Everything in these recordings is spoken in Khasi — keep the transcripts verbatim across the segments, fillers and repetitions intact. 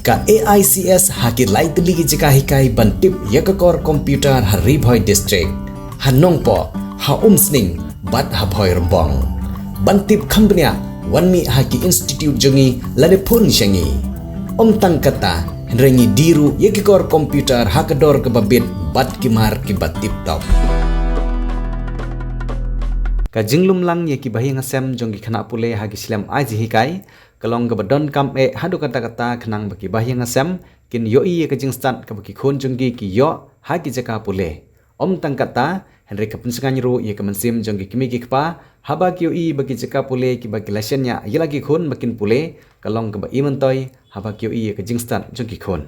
Ka A I C S ha ki lai tylli ki jaka hikai ban tip ïa ka kor computer ha Ri Bhoi District, ha Nongpoh, ha Umsning bad ha Bhoirymbong. Ban tip kham bniah, wan mih ha ki institute jong ngi lane phone sha ngi. Ym tang kata, hynrei ngi die ruh ïa ki kor computer ha ka dor kaba bit bad ki mar kiba tip top. Ka jinglum lang ïa ki bahaïing hasem jong ki khynnah pule ha ki shlem ai jinghikai ka long kaba donkam eh haduh katta katta khnang ba ki bahaïing hasem kin ïohi ïa ka jingstad kaba ki khun jong ki ki ïoh ha ki jaka pule. Ym tang kata, hynrei ka pynshngaiñ ruh ïa ka mynsiem jong ki kmie ki kpa haba ki ïohi ba ki jaka pule kiba ki la shaniah ïa la ki khun ba kin pule ka long kaba i myntoi haba ki ïohi ïa ka jingstad jong ki khun.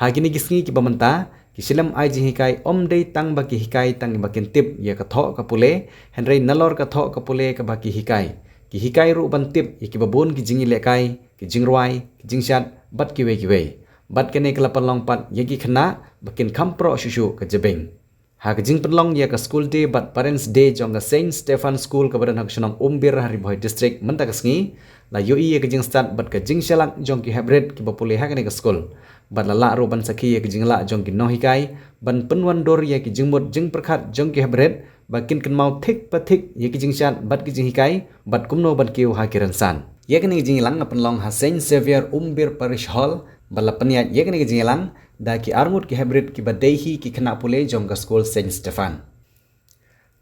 Ha kine ki sngi kiba mynta, ki shlem ai jinghikai ym dei tang ba ki hikai tang ba kin tip ïa ka thoh ka pule, hynrei nalor ka thoh ka pule kaba ki hikai, ki hikai ruh ban tip ïa kiba bun ki jingïalehkai, ki jingrwai, ki jingshad bad kiwei kiwei. Bad kane ka la pynlong pat ïa ki khynnah ba kin kham proh shuh shuh ka jabieng. Ha ka jingpynlong ïa ka School Day bad Parents Day jong ka Saint Stephen School kaba don ha ka shnong Umbir ha Ri Bhoi District mynta ka sngi, la ïohi ïa ka jingstad bad ka jingshlak jong ki heprit kiba pule ha kane ka skul. Bad la lah ruh ban sakhi ïa ka jinglah jong ki nonghikai ban pynwandur ïa ki jingmut jingpyrkhat jong ki heprit ba kin kynmaw thik pa thik ïa ki jingshad bad ki jinghikai bad kumno ban kiew ha ki rynsan. Ïa kane ka jingïalang la pynlong ha Saint Xavier Umbir Parish Hall bad la pynïaid ïa kane ka jingïalang da ki arngut ki heprit kiba dei hi ki khynnah pule jong ka skul Saint Stephen.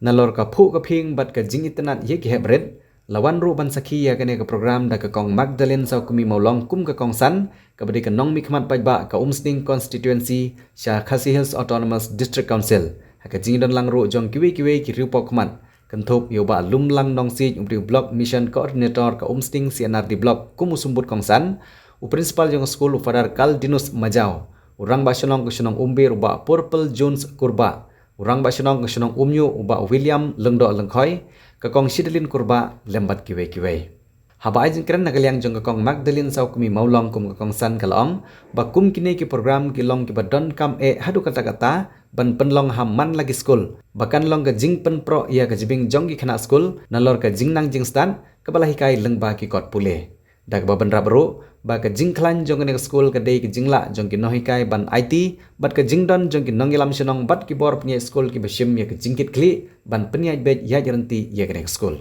Nalor ka phuh ka phieng bad ka jingitynnad ïa ki heprit, la wan ruh ban sakhi ïa kane ka program da ka Kong Magdalene Sawkmie Mawlong kum ka kongsan kaba dei ka nongmihkhmat paidbah ka Umsning Constituency sha Khasi Hills Autonomous District Council. Ha ka jingdon lang ruh jong kiwei kiwei ki riewpop khmat, kynthup ïa u Bah Lumlang Nongsiej, u briew Block Mission Coordinator ka Umsning C and R D Block kum u symbud kongsan, u Principal jong ka skul u Father Caldinus Majaw, u Rangbah Shnong ka shnong Umbir u Bah Purple Jones Kurbah, u Rangbah Shnong ka shnong Umñiuh u Bah William Lyngdoh Lyngkhoi, ka Kong Shidalin Kurbah lem bad kiwei kiwei. Haba ai jingkren na ka liang jong ka Kong Magdalene Sawkmie Mawlong kum ka kongsan ka la ong ba kum kine ki program ki long kiba donkam eh haduh katta katta ban pynlong ha man la ki skul ba kan long ka jingpynproh ïa ka jabieng jong ki khynnah skul nalor ka jingnang jingstad kaba la hikai lyngba ki kot pule. Da kaba bynrap ruh ba ka jingkhlaiñ jong kane ka skul ka dei ka jinglah jong ki nonghikai ban aiti bad ka jingdon jong ki nongïalam shnong bad ki bor pynïaid skul kiba shim ïa ka jingkitkhlieh ban pynïaid beit ïaid ryntih ïa kane ka skul.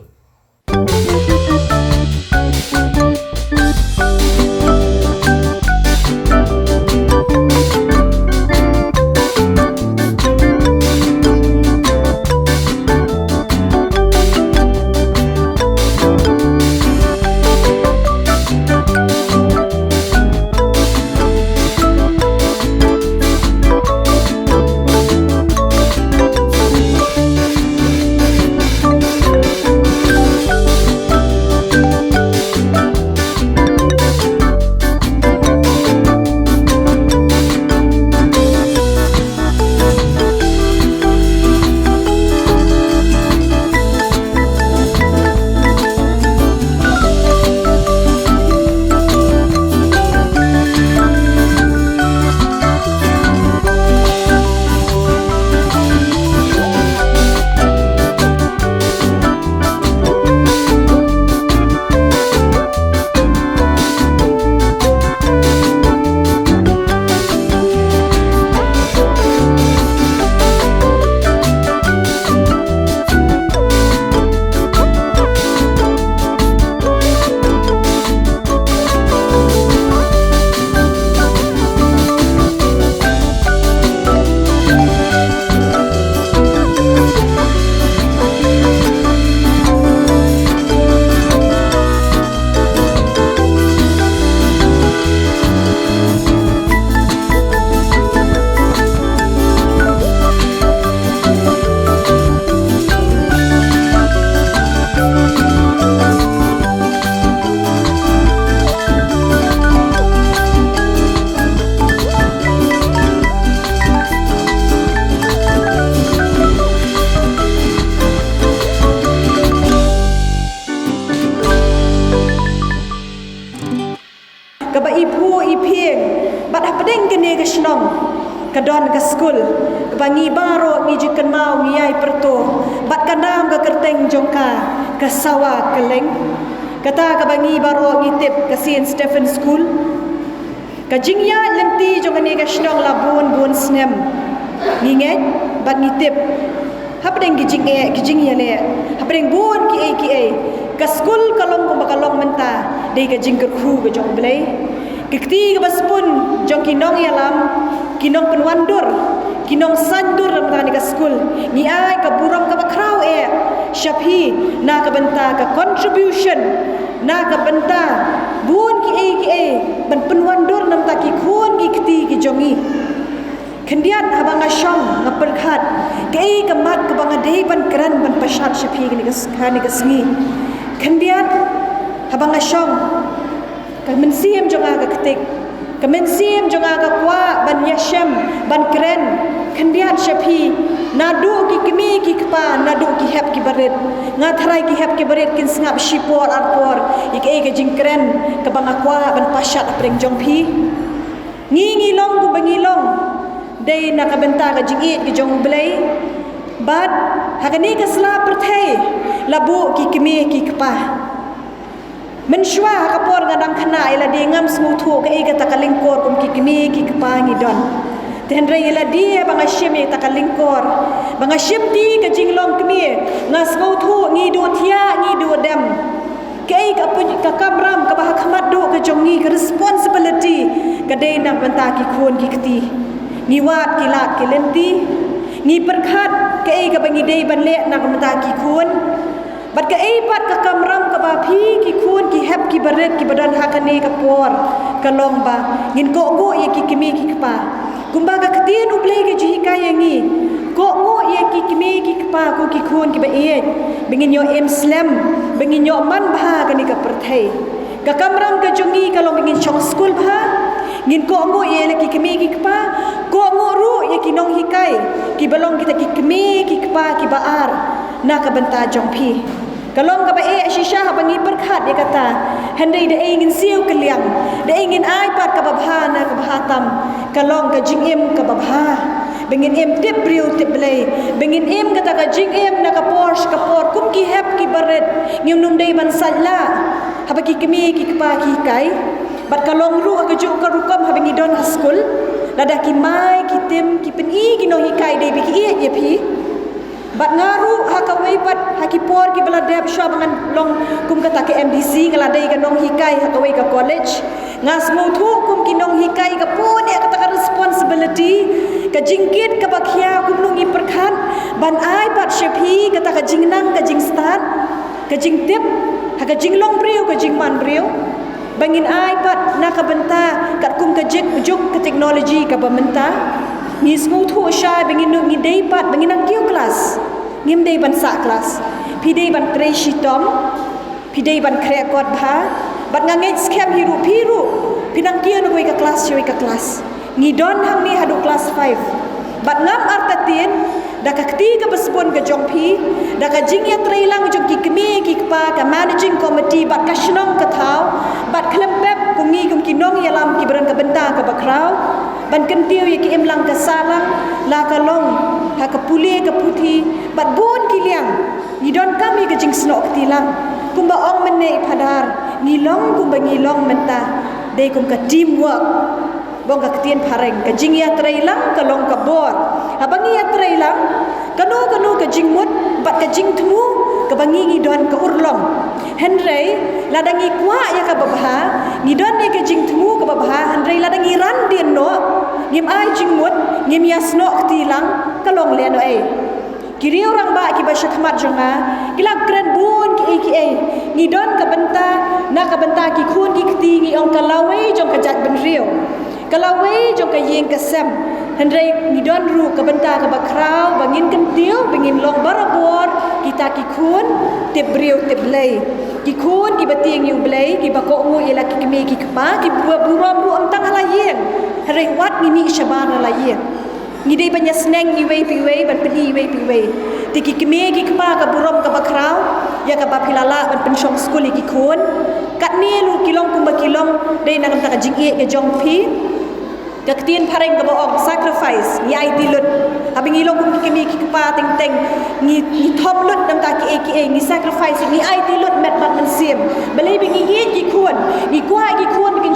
Kaba iphuh iphieng bad hapdeng kane ka shnong ka don ka skul kaba ngi baroh ngi ju kynmaw ngi ïai pyrto bad ka nam ka kyrteng jong ka, ka Sawa Kylleng. Kata kaba ngi baroh ngi tip ka Saint Stephen School. Ka jingïaid lynti jong kane ka shnong la bun bun snem ngi ngeit bad ngi tip. Hapdeng ki jingeh ki jingïaleh, hapdeng bun kiei kiei, ka skul ka long kumba ka long mynta dei ka jingkyrkhu ka jong U Blei. Ka kti kaba sbun jong ki nongïalam, ki nongpynwandur, ki nongsaiñdur na ka skul, ngi ai ka burom kaba khraw eh sha phi na ka bynta ka contribution, na ka bynta bun kiei kiei ban pynwandur na ka bynta ki khun ki kti ki jong ngi. Khyndiat haba nga shong nga pyrkhat kaei ka mat kaba nga dei ban kren ban pashat sha phi kane ka s-, kane ka sngi. Khyndiat haba nga shong, ka mynsiem jong nga ka ktik, ka mynsiem jong nga ka kwah ban ïashem, ban kren khyndiat sha phi. Naduh ki kmie ki kpa, naduh ki hep ki barit. Nga tharai ki hep ki barit kin sngap shipor arpor ïa kaei ka jingkren kaba nga kwah ban pashat hapdeng jong phi. Ngi ngi long kumba ngi long dei na ka bynta ka jingïeit ka jong U Blei. Bad ha kane ka sla pyrthei la buh ki kmie ki kpa. Mynshuwa ha ka por nga dang khynnah ïa lade ngam sngewthuh kaei kata ka lyngkor kum ki kmie ki kpa ngi don. Te hynrei ïa lade ba nga shim ïa kata ka lyngkor, ba nga shim ti ka jinglong kmie, nga sngewthuh ngi duh thiah ngi duh dem. Kaei ka pyn-, ka kamram kaba ha khmat duh ka jong ngi, ka responsibility ka dei na ka bynta ki khun ki kti. Ngi wad ki lad ki lynti, ngi pyrkhat kaei kaba ngi dei ban leh na ka bynta ki khun. Bad kaei pat ka kamram kaba phi ki khun ki hep ki barit kiba don ha kane ka por ka long ba ngin kohnguh ïa ki kmie ki kpa. Kumba ka ktien U Blei ka jinghikai ïa ngi, kohnguh ïa ki kmie ki kpa ko ki khun kiba ïeit, ba ngin ïoh im slem, ba ngin ïoh man bha ha kane ka pyrthei. Ka kamram ka jong ngi ka long ba ngin shong skul bha, ngin kohnguh ïa la ki kmie ki kpa, kohnguh ruh ïa ki nonghikai kiba long kita ki kmie ki kpa kiba ar na ka bynta jong phi. Ka long kaba eh shisha haba ngi pyrkhat ïa kata. Hynrei da ei ngin siew kylliang, da ei ngin ai pat kaba bha na kaba bha tam, ka long ka jingim kaba bha. Ba ngin im tip briew tip Blei, ba ngin im kata ka jingim na ka por sha ka por kum ki hep ki barit. Ngim nym dei ban sait lah haba ki kmie ki kpa ki hikai. Bad ka long ruh ha kajuh ka rukom haba ngi don ha skul, lada ki mai ki tim ki pyni ki nonghikai dei ba ki ïeit ïa phi. Bad nga ruh ha kawei pat ha ki por kiba la dep shuwa ba ngan long kum kata ka M D C, nga la dei ka nonghikai ha kawei ka college. Nga sngewthuh kum ki nonghikai ka pun ïa kata ka responsibility, ka jingkit kaba khia kumno ngi pyrkhat ban ai pat sha phi kata ka jingnang ka jingstad, ka jingtip ha ka jinglong briew ka jingman briew. Ba ngin ai pat na ka bynta katkum ka jik juk ka technology kaba mynta. Ngi sngewthuh shai ba ngin ngi dei pat ba ngin nang kiew klas. Ngim dei ban sah klas. Phi dei ban trei shitom. Phi dei ban khreh kot bha. Bad nga ngeit skhem hi ruh phi ruh phi nang kiew na kawei ka klas sha kawei ka klas. Ngi don hangne haduh klas five. Bad ngam artatien da ka kti kaba sbun ka jong phi, da ka jingïatreilang jong ki kmie ki kpa, ka managing committee bad ka shnong ka thaw, bad khlem pep kum ngi kum ki nongïalam kiba don ka bynta kaba khraw ban kyntiew ïa ka imlang ka sahlang, la ka long ha ka pule ka puthi bad bun ki liang. Ngi donkam ïa ka jingsnoh kti lang. Kumba ong mynne i Phadar, ngi long kumba ngi long mynta dei kum ka teamwork. Bong ka ktien phareng, ka jingïatreilang ka long ka bor. Haba ngi ïatreilang, kano kano ka jingmut bad ka jingthmu kaba ngi ngi don ka urlong. Hynrei lada ngi kwah ïa kaba bha, ngi don ïa ka jingthmu kaba bha, hynrei lada ngi ran dien noh, ngim ai jingmut, ngim ïasnoh kti lang, ka long lehnohei. Ki riew rangbah kiba sha khmat jong nga ki la kren bun kiei kiei. Ngi don ka bynta na ka bynta ki khun ki kti, ngi ong ka lawei jong ka jaitbynriew, ka lawei jong ka ïing ka sem. Hynrei ngi don ruh ka bynta kaba khraw ba ngin kyntiew ba ngin long barabor kita ki khun tip briew tip Blei, ki khun kiba tieng ïa U Blei, kiba kohnguh ïa la ki kmie ki kpa, kiba burom ruh ym tang ha la ïing, hynrei wat ngi mih shabar na la ïing. Ngi dei ban ïasneng iwei pa iwei, ban pyni iwei pa iwei. Te ki kmie ki kpa, ka burom kaba khraw ïa kaba phi la lah ban pynshong skul ïa ki khun. Katne ruh ki long kumba ki long dei na ka bynta ka jingïeit ka jong phi. Ka ktien phareng kaba ong sacrifice, ngi aiti lut. Haba ngi long kum ki kmie ki kpa teng teng, ngi, ngi thop lut na ka bynta kiei kiei, ngi sacrifice, ngi aiti lut met bad mynsiem. Balei? Ba ngi ïeit ki khun, ngi kwah ki khun ba kin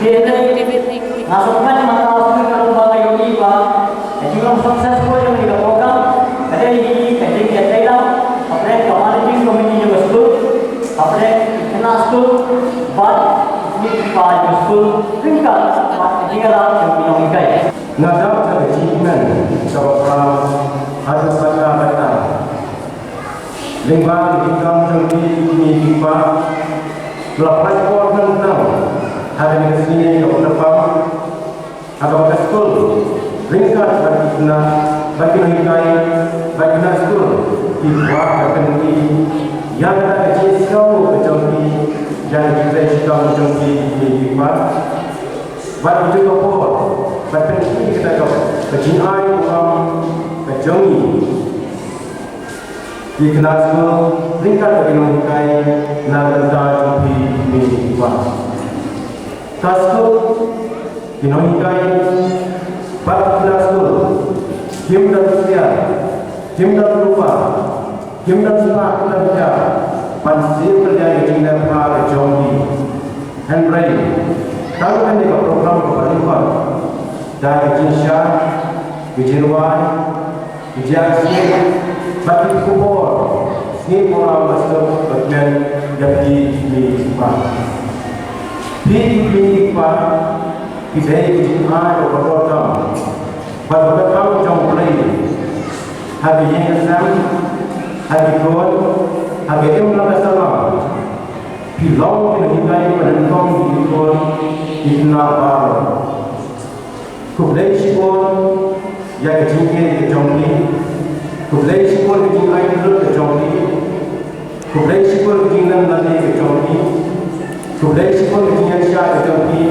Te hynrei nga sngewkmen mynta ka sngi ka long ba nga ïohi ba ka jinglong successful jong kane ka program ka dei hi ka jingïatreilang hapdeng ka managing committee jong ka skul, hapdeng ki khynnah skul bad ki kpa jong ka skul ryngkat bad ka jingïarap jong ki nonghikai. Nga dap da ka jingkmen kaba khraw haduh katta katta lyngba ki kam jong ki kmie ki kpa, la pynlait por khnang khnang ha kane ka sngi kaba kyrpang ha kaba ka skul ryngkat bad ki khynnah bad ki nonghikai bad ki khynnah skul ki kwah ban pyni ïa kata ka jingsngew ka jong ki ïa ka jingtrei shitom jong ki kmie ki kpa. Bad ïa ka por bad pyni kata ka jingaiburom ka jong ngi. Ki khynnah skul ryngkat bad ki nonghikai na ka bynta jong phi, ki kmie ki kpa. Ka skul, ki nonghikai bad ki khynnah skul kim da sngewthuh, kim da sngewthuh, kim da sngewthuh, kim da sngewthuh ban sngewthuh ïa ka jingleh bha ka jong ki. Hynrei tang kane ka program kaba lyngkot da ka jingshah, ka jingrwai, ka jingsngew bad ka khubor sngewbha ba sngewbha ban kmen ïa phi ki kmie ki kpa. Phi ki kmie ki kpa ki dei ki jingai kaba donkam bad kaba donkam jong U Blei ha ka ïing ka sem, ha ki khun, ha ka imlang ka sahlang. Phi long ki nonghikai ba nyngkong ki khun ki khynnah baroh. Khublei shibun ïa ka jingkyrkhu ka jong phi. Khublei shibun ka jingai kyrkhu ka jong phi. Khublei shibun ka jingnang lade ka jong phi. Khublei shibun ka jingïaishah ka jong phi.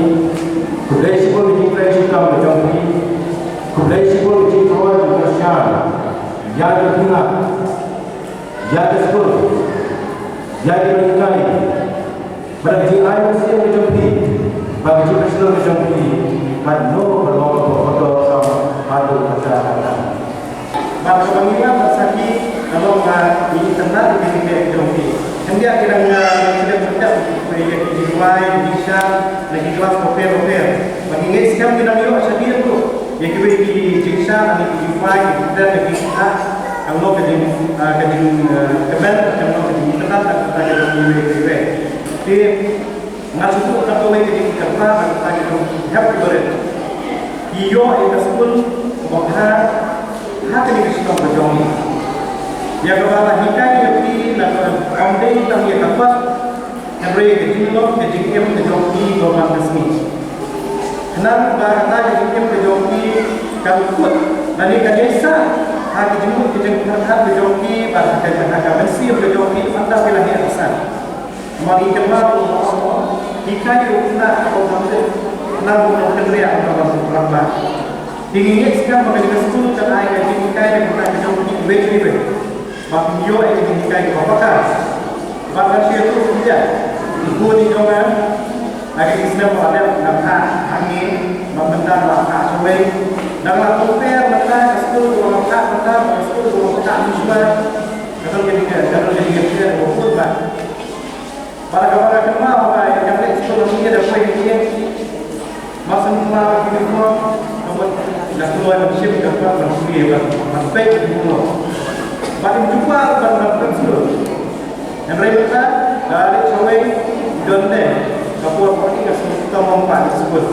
Khublei shibun ka jingtrei shitom ka jong phi. Khublei shibun ka jingtrei ka jong phi. Ïa ka khynnah, ïa ka skul, ïa ka nonghikai. Bad ka jingai mynsiem ka jong phi bad ka jingpynshlur ka jong phi, bad no ka long ka photo ka haduh katta katta. Bad kaba ngi ïa ka sakhi ka long ba ngi itynnad ïa ka jingpynkhuid ka jong phi. Hynrei ki dang, ah, ki dang sngewthuh ïa ki jingrwai, ki jingshah, na ki klas bapher bapher. Bad ngi ngeit skhem ki dang ïoh shadien ruh ïa kiwei ki jingshah, na ki jingrwai, ki jingpynkhuid, ki jingshah. Ka long ka jing, ah, ka jing, ah, kmen, ka long ka jing itynnad, ka long ka jing iwei iwei. Te nga shu buh katto katne ka jing kyrpad, ka long ka jing hep iwei. Ïoh ïa ka skul kaba bha ha kane ka shnong ka jong ngi. Ïa kaba la hikai ïa phi, la ka ym dei tang ïa ka kot, hynrei ka jinglong ka jingim ka jong phi ba man ka sngi. Khnang ba kata ka jingim ka jong phi kan kut lane kan ïaisah ha ka jingmut ka jingpyrkhat ka jong phi bad ha ka, ha ka mynsiem ka jong phi ynda phi la heh san. Namar ngi kynmaw ba u hikai u khynnah ka bym dei, khnang ba un kynriah, khnang ba un rangbah. Te ngi ngeit skhem ba kane ka skul kan ai ka jinghikai ka bynta ka jong phi iwei pa iwei. Ba phin ïoh ïa ka jinghikai kaba paka. Ba kan shu ïathuh khyndiat. Ki khun ki jong nga, ha ki snem ba la dep, nga phah hangne, ba mynta nga phah shawei. Dang la compare mynta ka skul ba nga phah mynta bad ka skul ba nga phah mynshwa. Ka don ka jingkit, ka don ka jingkit kaba kut bha. Ba la ka ba la kynmaw ba ïa ka leit skul hangne da poi hangne. Ba shu kynmaw ïa ka uniform, ka mut nga kloi ban shim ka kwah ban plie ban, ban peit ka uniform. Ba im jubab ban, ban peit skul. Hynrei mynta, da leit shawei, don ne ka por ba ki ka skul, ka mong ba ki skul.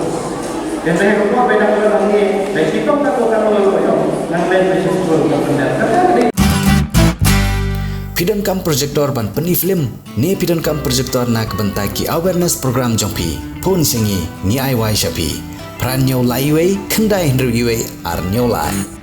Hynrei ka por ba dang don hangne, dei shitom ka to ka lo lo ïoh, nang leit ba shi skul ka pyndet. Ka dei. Phi donkam projector ban pyni film? Ne phi donkam projector na ka bynta ki awareness program jong phi? Phone sha ngi, ngi ai wai sha phi. Phra hynñiew lai wei, khyndai hynriew wei, ar hynñiew lai.